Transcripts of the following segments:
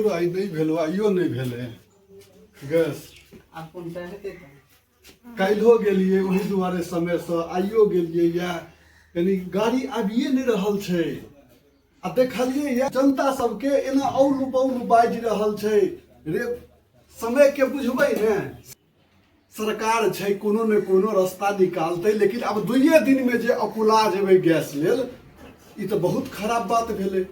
धुर, आइ नहि भेलो, आइयो नहि भेलै गैस। आब कोन टा हेतै तऽ? काल्हिो गेलियै ओहि दुआरे समयसँ, आइयो गेलियै। यए कनि गाड़ी आबिए नहि रहल छै। आ देखलियै यए जनता सबके एना औलू बौलू बाजि रहल छै। रे, समयके बुझबै ने, सरकार छै, कोनो ने कोनो रास्ता निकालतै। लेकिन आब दुइए दिनमे जे अकुला जेबै गैस लेल, ई तऽ बहुत खराब बात भेलै।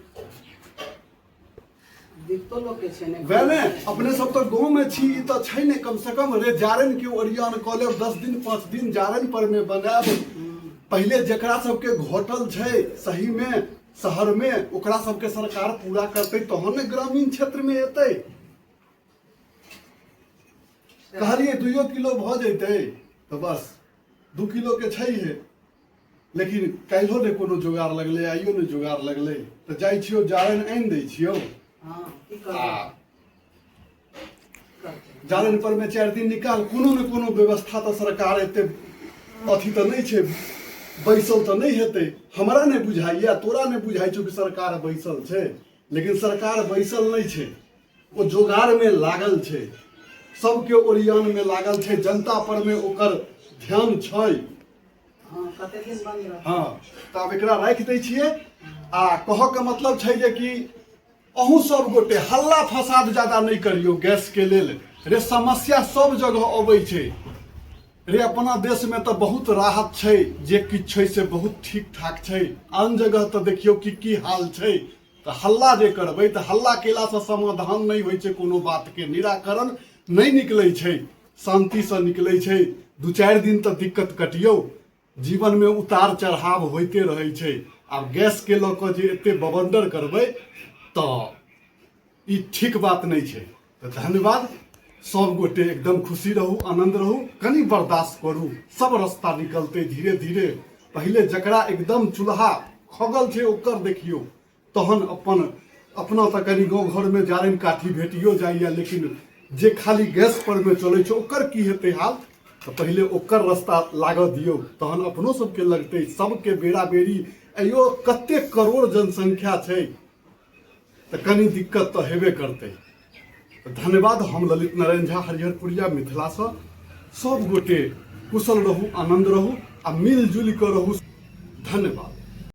दिक्कतो लोकके छै ने। वएह ने, अपने सब तऽ गाँवमे छी, ई तऽ छै ने कम से कम रे जारनि के ओरियान कऽ लेब, 10 दिन 5 दिन जारनि पर मे बनायब। पहिले जकरा सबके घटल छै सहीमे शहरमे, ओकरा सबके सरकार पूरा करतै, तहन ने ग्रामीण क्षेत्रमे एतै। कहलियै 2 किलो भऽ जैतै तऽ बस, 2 किलोके छैहे। लेकिन काल्हिो नहि कोनो जोगाड़ लगलै, आइयो नहि जोगाड़ लगलै। तऽ जाइ छियौ, जारनि आनि दै छियौ। हँ, की आ करबै? करतै। जारनि पर मे 4 दिन निकाल, कोनो ने कोनो व्यवस्था तऽ सरकार एते अथी तऽ नहि छै, बैसल तऽ नहि हेतै। हमरा नहि बुझाइया, तोरा नहि बुझाइ छौ कि सरकार बैसल छै, लेकिन सरकार बैसल नहि छै, ओ जोगाड़मे लागल छै, सबके ओरियानमे लागल छै, जनता पर मे ओकर ध्यान छै। हँ, कते दिन बंद रहतै? हँ, तऽ आब एकरा राखि दै छियै। आ कहऽके मतलब छै जे कि अहूँ सब गोटे हल्ला फसाद ज्यादा नहि करियौ गैसके लेल। रे, समस्या सब जगह अबै छै रे। अपना देशमे तऽ बहुत राहत छै, जे किछु छै से बहुत ठीक ठाक छै। आन जगह तऽ देखियौ कि की हाल छै। तऽ हल्ला जे करबै तऽ हल्ला केलासँ समाधान नहि होइ छै, कोनो बातके निराकरण नहि निकलै छै, शान्तिसँ निकलै छै। 2-4 दिन तऽ दिक्कत कटियौ, जीवनमे उतार चढ़ाव होइते रहै छै। आब गैसके लऽ कऽ जे एते बवंडर करबै तऽ ई ठीक बात नहि छै। तऽ धन्यवाद, सब गोटे एकदम खुशी रहू, आनंद रहू, कनि बर्दाश्त करू, सब रास्ता निकलतै धीरे धीरे। पहिले जकरा एकदम चूल्हा खगल छै ओकर देखियौ, तहन अपन अपना तऽ कनि गाँव घरमे जारनि काठी भेटियो जाइए, लेकिन जे खाली गैस परमे चलै छै ओकर की हेतै हाल? तऽ पहिले ओकर रास्ता लागऽ दियौ, तहन अपनो सबके लगतै। सबके बेरा बेरी अयो कते करोड़ जनसंख्या छै, तऽ कनि दिक्कत तऽ हेबे करतै। तऽ धन्यवाद, हम ललित नारायण झा, हरिहरपुरिया मिथिलासँ। सब गोटे कुशल रहू, आनन्द रहू आ मिलजुलि कऽ रहू। धन्यवाद।